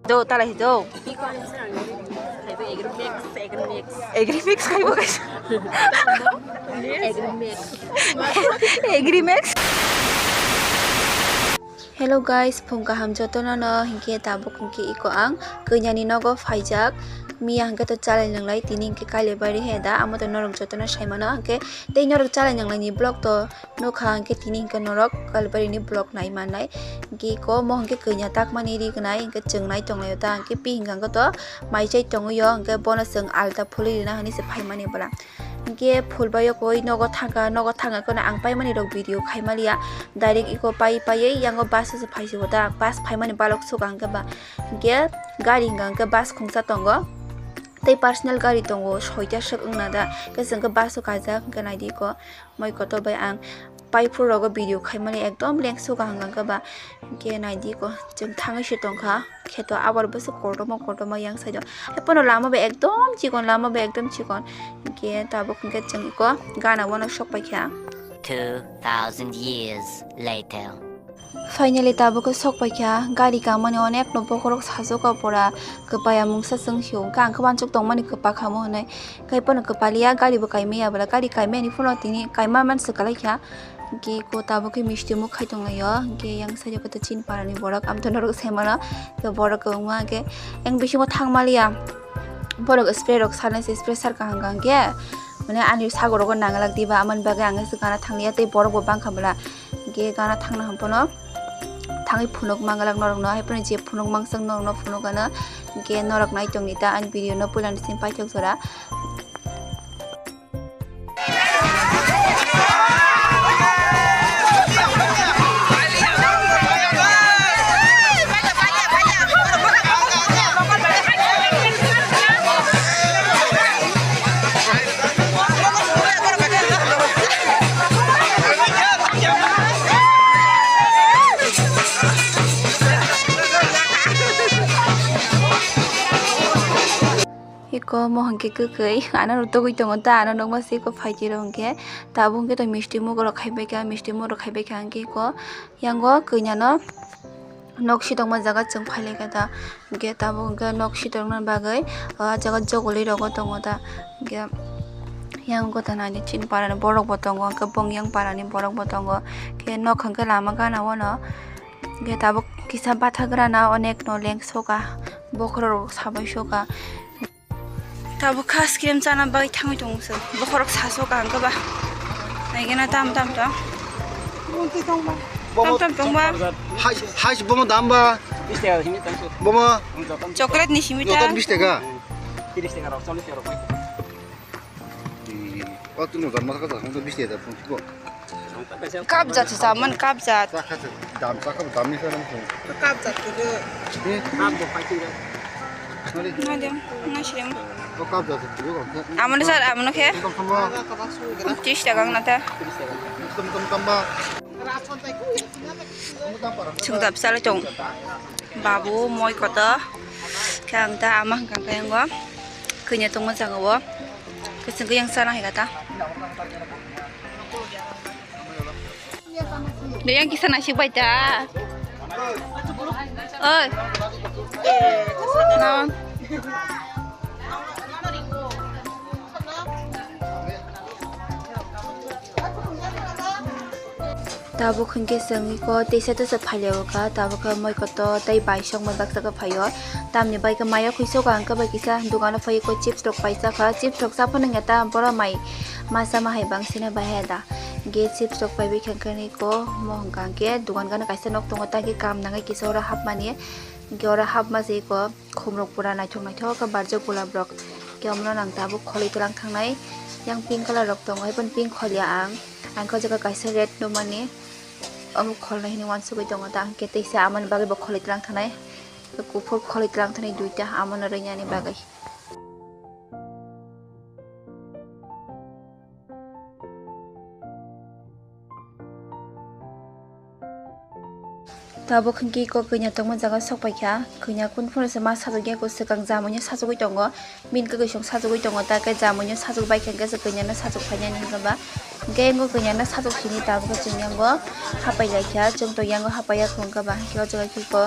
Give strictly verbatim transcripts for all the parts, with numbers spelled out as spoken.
Do, talai do. Iko ang sa ang. Kaibo Agri Mix, Agri Mix. Agri Mix kaibo kaisa. Agri Mix. Agri Mix. Hello guys, phung kaham jotono no, hinkhe tabuk hinkhe iko ang kanya ni nogo phaijak. Miya hinkhe to chalai nanglai, tini hinkhe Kailaibari he da, amo to norok jotono saimano, hinkhe tei norok chalai nanglai ni vlog to nukha, hinkhe tini hinkhe norok Kailaibari ni vlog nai mannai. Hinkhe iko mo hinkhe kanya takmani ri gnai, hinkhe chwng nai tonglaio ta, hinkhe pi hinkhe to mai chai tongwi o, hinkhe bono chwng alta phulwi rina hinwi se phaimani bwla. Hinkhe phulbai o koi nogo thangkha, nogo thangkha kheno ang paimani rok video khaimaliya, direct iko pai paiwi yango bus o se phaisibo ta, bus phaimani balok suka hinkhe ba, hinkhe gari hinkha hinkhe bus khungsa tongo. Tei personal gari tongo, soita swk wngna da, khe chwng khe bus o kajak, hwnkhe naidi ko, moi kotor bai ang paiphuru rogo video khaimani ekdom lengsu kaham hwnkhe ba, hwnkhe naidi ko, chwng thangwi se tongkha, kheto aboni bwswk kotorma kotorma yang side o, haiphano lama bai ekdom chikon, lama bai ekdom chikon, hwnkhe tabuk hwnkhe chwng iko gana uano sok paikha. Two thousand years later. Finally tabuk khe sok paikha, gari kamani onekno bokhorok sajokha pura, kwpaya mungsa chwng sio, hwnkhe ang khe uansuk tongmani kwpa khamo hwnwi, haiphano kwpaliya, gari bo kaimaya bwla, gari kaimani phano tini kaima mansi kwlaikha, hwnkhe iko tabuk khe misti muk khai tonglaio, hwnkhe yang side o khe chini parani borok, amtwino norok saimano, khe borok kwbangma khe yang bisingo thangmaliya, borok spray rok sanai se, spray sar kaham kaham khe, mane ani sagorogo nanglak diba, amoni bagwi ang gana thangya tei borok bo bangkha bwla. Hwnkhe gana thangna hwnphano thangwi phunuk manglak norokno, haiphano je phunuk mangsak norokno phunuk gana. Hwnkhe norok nai tongdi ta ani video no puila ni simi paithak jora. Iko mohon khe kwkhwi, ano tugwi tongo ta, ano nukma se iko phaikhe rw hwnkhe, tabuk hwnkhe to misti muk rok khaibai kha, misti muk rok khaibai kha hwnkhe iko yango kanya no. Nok si tongma jaga chwng phai lai kha ta, hwnkhe tabuk hwnkhe nok si tongna bagwi o jaga jogolwi rogo tongo ta, hwnkhe yang gota nai di chini para ni borok bo tongo, hwnkhe bong yang para ni borok bo tongo, hwnkhe nok hwnkhe lama gana o no, hwnkhe tabuk kisa bathagra na onek no lengsoka, bokhorok sabai soka. Tabuk kha ice cream chana bagwi thangwi tongo se. Bokhorok saso kaham khe ba. Naigena tam tam tong. Tam tam tong ba. Hai, hai, bomo dam ba? Bis taka simi tang su. Bomo? Joton. Chocolate ni simi ta. Joton bis taka? Tiris taka rok, chollis taka rok. Di, o tu no dam ma ka ta, bis taka phung sibo. Cup jat se chaman, cup jat. Chakha se dam, chakha dam ni salam se. Cup jat tu. Eh? Cup bo khai tu. Nari. Na dem, na sirem. O cup jat se tu ko. Amon sar, amon khe. Tum tum tum ba. Tis taka na ta. Tum tum tum ba. Sungdap sal tong. Babu moi koto. Khe ang ta ama hwnkha khe yango. Kanya tongma jaga o. Khe chwng khe yang sana hai kata. Dek yang kisa nasik bai ta. Oi. No. Tabuk hwnkhe chwng iko teisa teisa phailaiwi kha, tabuk khe moi koto tei bai sokma baksa khe phaio. Tamni bai khe maya khuisoka hwnkhe bai kisa dukano phai iko chips rok paisa kha, chips rok cha phano wngya ta borok mai masa ma hai bangsina bai hai da. Hwnkhe chips rok paibai kha hwnkhe iko mo hwnkha hwnkhe dukan gana kaisa nok tongo, ta khe kam nangwi kisa oro hapmani. Hwnkhe oro hapma se iko khumrok pura naithok naithok khe barjak gulab rok. Hwnkhe omono nang tabuk kholwi twlang thangnai. Yang pink colour rok tongo, hai phano pink kholiya ang. Ang khe o jaga kaisa red nukmani. Omo kholnai hinwi uansugwi tongo ta, hwnkhe teisa amoni bagwi bo kholwi twlang thangnai. Kuphur kholwi twlang thangnai duita, amono rwngya ni bagwi. Tabuk hwnkhe iko kanya tongma jaga sok paikha, kanya kun phano se ma sajagya ko swkang jamuino sajagwi tongo, bini kwkwi song sajagwi tongo, ta khe jamuino sajagwi baikha hwnkhe se kanyano sajagwi phainani hwnkhe ba, hwnkhe yango kanyano sajagwi sini tabuk khe chwng yango hapai laikha, chwng to yango hapaiya hwnkhe ba, hwnkhe o jaga khe iko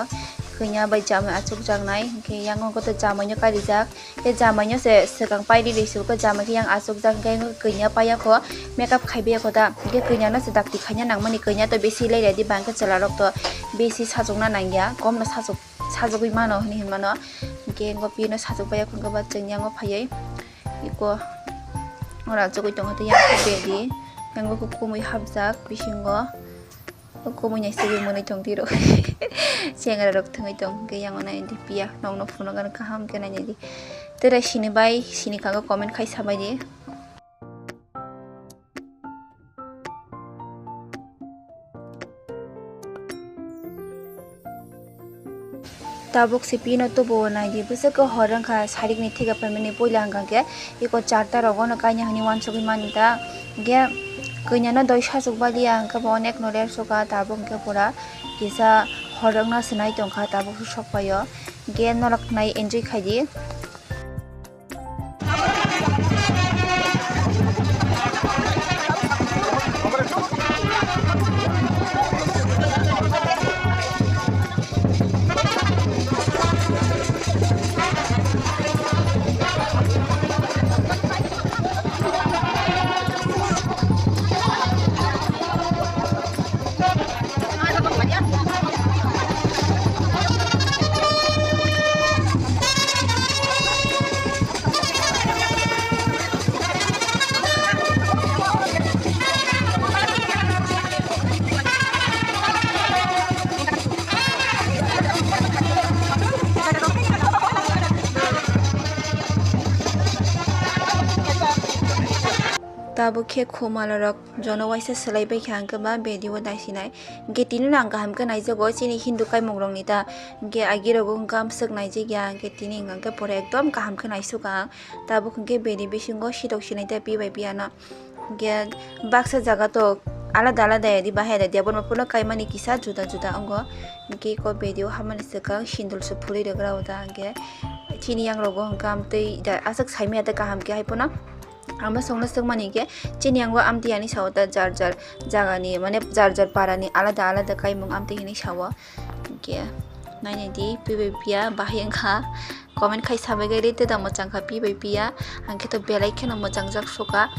Kanya bai jamai achukjaknai, hwnkhe yang wngkha tei jamaino karijak. Tei jamaino se swkang paidi ri se, wngkha jamai khe yang achukjak, hwnkhe kanya paiya kho, makeup khaibai kho da. Hwnkhe kanya no se dakti khaina nangmani, kanya to bisi lai redi, bangkhe chwla rok to bisi sachukna nangya, kom no sachuk, sachugwi mano hinwi hinmano. Hwnkhe wngkha pino sachuk paiya kho, wngkha ba chwng yango phaiwi iko ora achugwi tongo, tei yang khe bedi, yang bo khe kumui hapjak bisingo. O kumui naisingwi mwnwi tong tiro. Chengra rok thwngwi tong, hwnkhe yang nai di piya, nokno phunukgani kaham khe nainai di. Tei sini bai, sini kha comment khai sabai di. Tabuk se pino tubuo nai di, bwswk khe hor wngkha, sarikni thika phaimani puila hwnkha khe iko charta rogo no kaina hwnwi uansugwi mani ta. Hwnkhe kanya no doi sachuk baliya, hwnkhe bo onek no ler sukha, tabuk hwnkhe pura kisa hor wngna se nai tongkha, tabuk se sok paio. Hwnkhe norok nai enjoy khai di. Tabuk khe khumala rok jono waisa swlai bai kha, hwnkhe ba bedi o daisinai. Hwnkhe tini no ang kaham khe naijago chini Hindu kaimung rok ni ta. Hwnkhe agi rogo hwnkhe amswk naijak ya, hwnkhe tini hwnkha khe pore ekdom kaham khe naisuk ang. Tabuk hwnkhe bedi bisingo sitok sinai ta pi bai piya no. Hwnkhe baksa jaga to alada alada ya di, bahai alada ya, bono pono kaimani kisa juda juda wngo. Hwnkhe iko bedi o hamani swkang sindul se phulwi rwgra o ta, hwnkhe chini yang rogo hwnkhe amtwi da aswk saimaya ta kaham khe hai pono. Amo songno swngmani hwnkhe chini yango amtwi ani sao ta jar jar jagani, mane jar jar parani alada alada kaimung amtwi hinwi sao. Hwnkhe nainai di pi bai piya bahai wngkha, comment khai sabai gai rite da mwchang kha pi bai piya, hwnkhe to belai kheno mwchangjak sukha.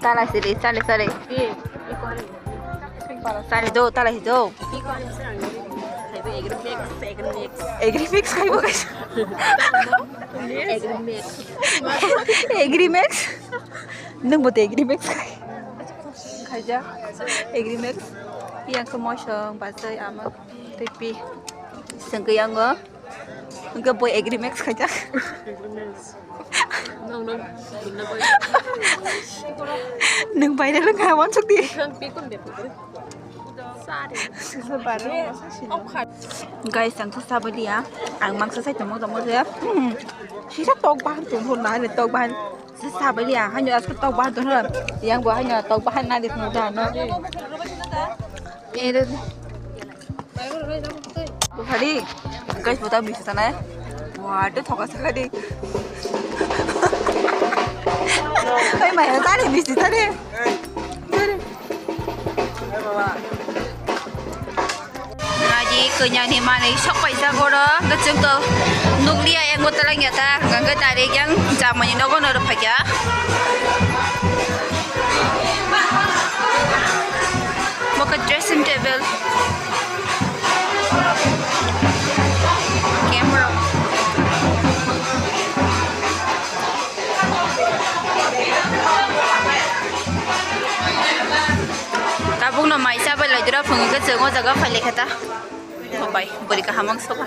Tala sili, sale, sale. Sale do, tala si do. Agri mix khaibo kaisa. Agri mix. Nwng bo de Agri mix khai. Khaijak. Agri mix. Yang khe mosong, bachai, amok, tei pi. Sengkhe yango. Hwnkhe bo Agri mix khaijak. Nwng viral wngkha wansuk di. Guys, ang khe sabaliya. Ang mangsa sai tongmo tongmo se. Hmm. Sisa tok bahan tongmo na, tok bahan. Sisa sabaliya. Haino aske tok bahan tongmo. Yang bo haino tok bahan na di tongmo da no. Ere. Bukhari, guys, buta bisi tanai. Wah, itu thoka sekali. Oi, mai tadi bisi tadi. Naji kanya ni mani sok paisa goro, gacung to nukliya yang gota lang yata, gangga tari yang jamani nogo noro phakya. Mai chabai lai dura phungo ke chwng o jaga phai lekha ta. Bai bori kaham ang soba.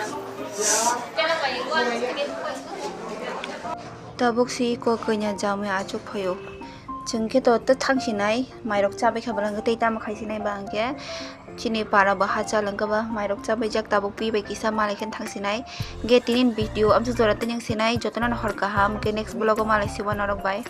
Tabuk si ko kanya jamui achuk phaio. Chwng khe to ta thang sinai, mairok chabai kha bwlangkhe tei tamo khai sinai ba hwnkhe. Chini para bo hachal hwnkhe ba mairok chabai jak tabuk pi bai kisa malai khe thang sinai. Ge tinin video amsuk jora tini sinai, jotono hor kaham ke next vlog o malai sibo norok bai.